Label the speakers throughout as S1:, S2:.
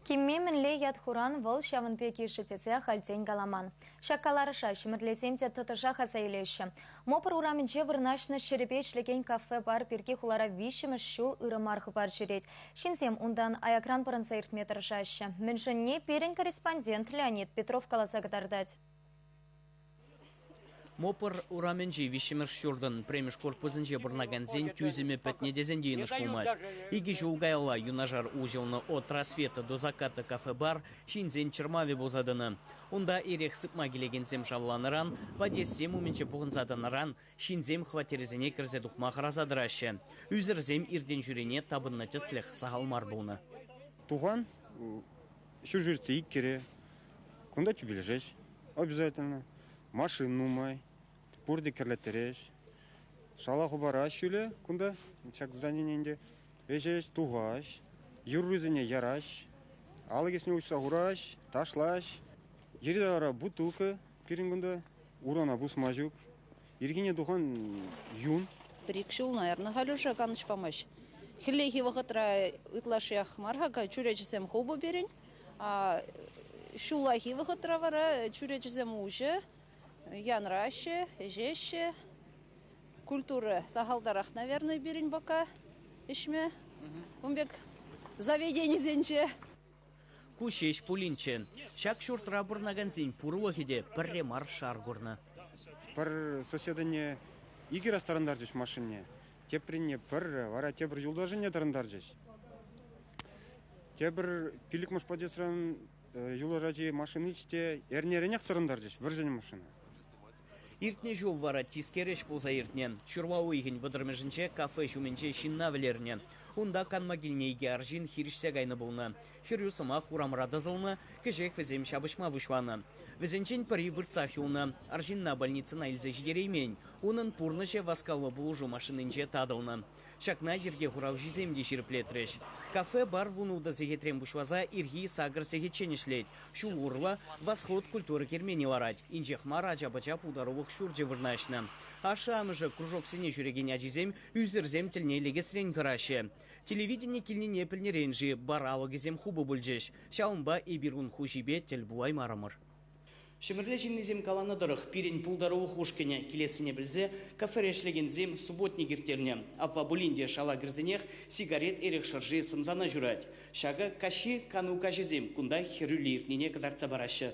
S1: Кимме мӗнле ят хуран, вӑл ҫавӑн пек йышши тесе ахальтен каламан. Ҫак каларӑша ҫӗмӗрлесем те тӑтӑшах аса илеҫҫӗ. Мопр урамӗнче вырнаҫнӑ ҫӗрӗпе ӗҫлекен кафе-бар пирки хулара виҫҫӗмӗш ҫул ырӑ мар хыпар ҫӳрет. Ҫынсем унтан аякран пӑрӑнса иртме тӑрӑшаҫҫӗ. Мӗншӗнне пирӗн корреспондент Леонид Петров каласа кӑтартать.
S2: Мопр урамӗнчи виҫҫӗмӗш ҫуртӑн пӗрремӗш корпусӗнче пурӑнакансен тӳсӗмӗ пӗтнӗ тесен те йӑнӑш пулмасть. Икӗ ҫул каялла юнашар уҫӑлнӑ «От рассвета до заката» кафе-бар ҫынсен чӑрмавӗ пулса тӑнӑ. Унта эрех сыпма килекенсем шавланӑран, подъездсем умӗнче пухӑнса тӑнӑран ҫынсем хваттерӗсене кӗрсе тухма хӑраса тӑраҫҫӗ. Ӳсӗрсем иртен-ҫӳрене тапӑннӑ тӗслӗх сахал мар пулнӑ.
S3: Тухан ҫур ҫӗртсе иккӗре, кунта тӳпелешеҫ. Обязательно. Машин нумай. Пурте кӗрлеттереҫ. Шала хӑпараҫ ҫӳле кунта, ҫак зданине ӗнтӗ. Ӗҫеҫ, тухаҫ, юррисене яраҫ, алӑкӗсене уҫса хураҫ, ташлаҫ. Йӗри-тавра бутылка пирӗн кунта, урана пусма ҫук. Ирхине тухан юн.
S4: Пӗр-ик ҫул, наверное, халь уже канӑҫ памасть. Хӗллехи вӑхӑтра ытлашшиех мар-ха, чӳречесем хупӑ пирӗн. Ҫуллахи вӑхӑтра вара чӳречесем уҫӑ, янраҫҫӗ, ӗҫеҫҫӗ. Культура сахалтарах, наверное, пирӗн пока ӗҫме. Ун пек заведенисенче.
S2: Ку ҫеҫ пулинччӗ. Ҫак ҫуртра пурӑнакансен пурлӑхӗ те пӗрре мар шар курнӑ.
S3: Пӗр соседӑнне икӗ раз тӑрӑнтарчӗҫ машинне, теприне пӗрре, вара тепӗр юлташӗнне тӑрӑнтарчӗҫ. Тепӗр пиллӗкмӗш подъездран юлаш ачи машинич те эрнеренех тӑрӑнтарчӗҫ вӗр-ҫӗнӗ машина.
S2: Иртнӗ ҫул вара тискер ӗҫ пулса иртнӗ. Ҫурла уйӑхӗн вӑтӑрмӗшӗнче кафе ҫумӗнче ҫынна вӗлернӗ. Унта канма килнӗ икӗ арҫын хирӗҫсе кайнӑ пулнӑ. Хӗрӳ сӑмах урамра тӑсӑлнӑ, кӗҫех вӗсем ҫапӑҫма пуҫланӑ. Вӗсенчен пӗри выртсах юлнӑ. Арҫынна больницӑна илсе ҫитереймен. Унӑн пурнӑҫӗ васкавлӑ пулӑшу машининче татӑлнӑ. Ҫакна йӗрке хуралҫисем те ҫирӗплетрӗҫ. Кафе-бар 16 сехетрен пуҫласа ирхи сакӑр сехетчен ӗҫлет. Ҫул урлӑ Восход культура керменӗ ларать. Инҫех мар ача-пӑча пултарулӑх ҫурчӗ вырнаҫнӑ. Ашшӗ-амӑшӗ кружоксене ҫӳрекен ачисем ӳсӗрсем тӗлне лекесрен хӑраҫҫӗ. Телевидени килнине пӗлнӗрен-ши бар алӑкӗсем хупӑ пулчӗҫ. Ҫавӑнпа эпир ун хуҫипе тӗл пулаймарӑмӑр. Ҫӗмӗрле ҫыннисем каланӑ тӑрӑх, пирӗн пултарулӑх ушкӑнӗ килессине пӗлсе кафере ӗҫлекенсем субботник ирттернӗ. Апла пулин те шала кӗрсенех сигарет эрех шӑрши сӑмсана ҫурать. Ҫакӑ каҫхи кану каҫӗсем кунта хӗрӳллӗ иртнине кӑтартса параҫҫӗ.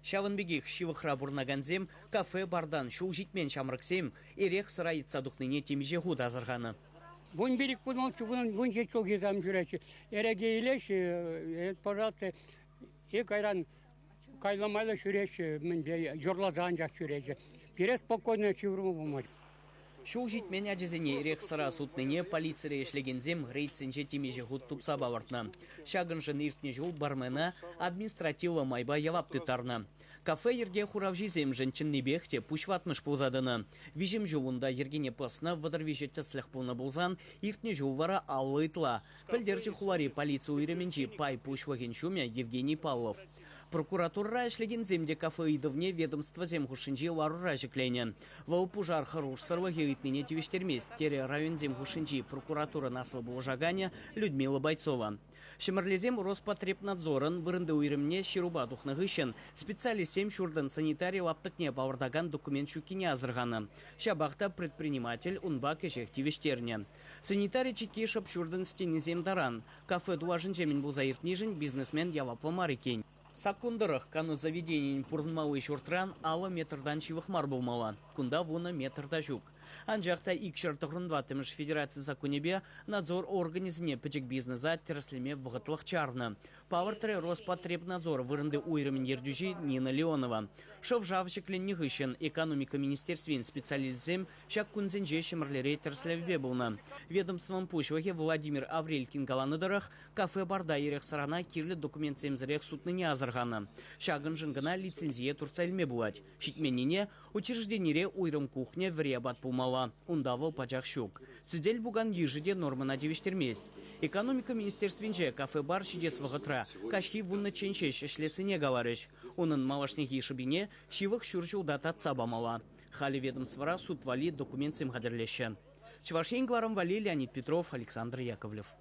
S2: Ҫавӑн пекех ҫывӑхра пурӑнакансем кафе-бартан ҫул ҫитмен ҫамрӑксем эрех-сӑра йӑтса тухнине темиҫе хут асӑрханӑ.
S5: 15 пулмалччӗ, 17 ҫулхи там ҫӳреҫҫӗ. Эреке илеҫҫӗ, пожалуйста, и кайран Кайламалла ҫӳреҫҫӗ, мӗнпе юрласа анчах ҫӳреҫҫӗ. Пире спокойно ҫывӑрма пулмасть.
S2: Ҫул ҫитмен ачасене эрех-сӑра сутнине полицире ӗҫлекенсем рейдсенче темиҫе хут тупса палӑртнӑ. Ҫакӑншӑн иртнӗ ҫул бармена административлӑ майпа явап тыттарнӑ. Кафе йӗрке хуравҫисемшӗн чӑннипех те пуҫватмӑш пулса тӑнӑ. Виҫӗм ҫул унта йӗркене пӑснӑ 33 тӗслӗх пулнӑ пулсан, иртнӗ ҫул вара 50 ытла. Пӗлтерчӗ хулари полици уйрӑмӗнчи пай пуҫлӑхӗн ҫумӗ Евгений Павлов. Прокуратурӑра ӗҫлекенсем те кафе ыйтӑвне ведомствӑсем хушшинчи ларура ҫӗкленӗ. Вӑл пушар хӑрушсӑрлӑхӗ ыйтнине тивӗҫтермест, терӗ районсем хушшинчи прокуратурӑн аслӑ пулӑшаканӗ Людмила Бойцова. Ҫӗмӗрлесем Роспотребнадзорӑн вырӑнти уйрӑмне ҫырупа тухнӑ хыҫҫӑн специалистсем ҫуртӑн санитари лаптӑкне палӑртакан документ ҫуккине асӑрханӑ. Ҫапах та предприниматель унпа кӗҫех тивӗҫтернӗ. Санитари чикки шӑп ҫуртӑн стенисем таран. Кафе тулашӗнче мӗн пулса иртнишӗн бизнесмен яваплӑ мар иккен. Саккун тӑрӑх, кану заведенийӗн пурӑнмалли ҫуртран 50 метртан ҫывӑх мар пулмалла. Кунта 10 метр та ҫук. Анчах та 294-мӗш федераци саккунӗпе надзор органӗсене пӗчӗк бизнеса тӗрӗслеме вӑхӑтлӑх чарнӑ. Палӑртрӗ Роспотребнадзор вырӑнти уйрӑмӗн ертӳҫи Нина Леонова. Шӑв-шав ҫӗкленнӗ хыҫҫӑн Экономика министерствин специалисчӗсем Ҫак кунсенче Ҫӗмӗрлере тӗрӗслевпе пулнӑ. Ведомствӑн пуҫлӑхӗ Владимир Аврелькин каланӑ тӑрӑх, кафе-барта эрех-сӑрана кирлӗ документсемсӗрех сутнине асӑрханӑ. Ҫакӑншӑн кӑна лицензие туртса илме пулать. Ҫитменнине, учрежденире уйрӑм кухня вӗри апат пулмалла. Унта вӑл пачах ҫук. Сӗтел-пукан йышӗ те нормӑна тивӗҫтермест. Экономика министерствинче кафе-бар ҫитес вӑхӑтра каҫхи вуннӑччен ҫеҫ ӗҫлессине каларӗҫ. Унӑн малашнехи шӑпине ҫывӑх ҫур ҫулта татса памалла. Халӗ ведомствӑра суд валли документсем хатӗрлеҫҫӗ. Чӑваш Ен кӑларӑм валли Леонид Петров, Александр Яковлев.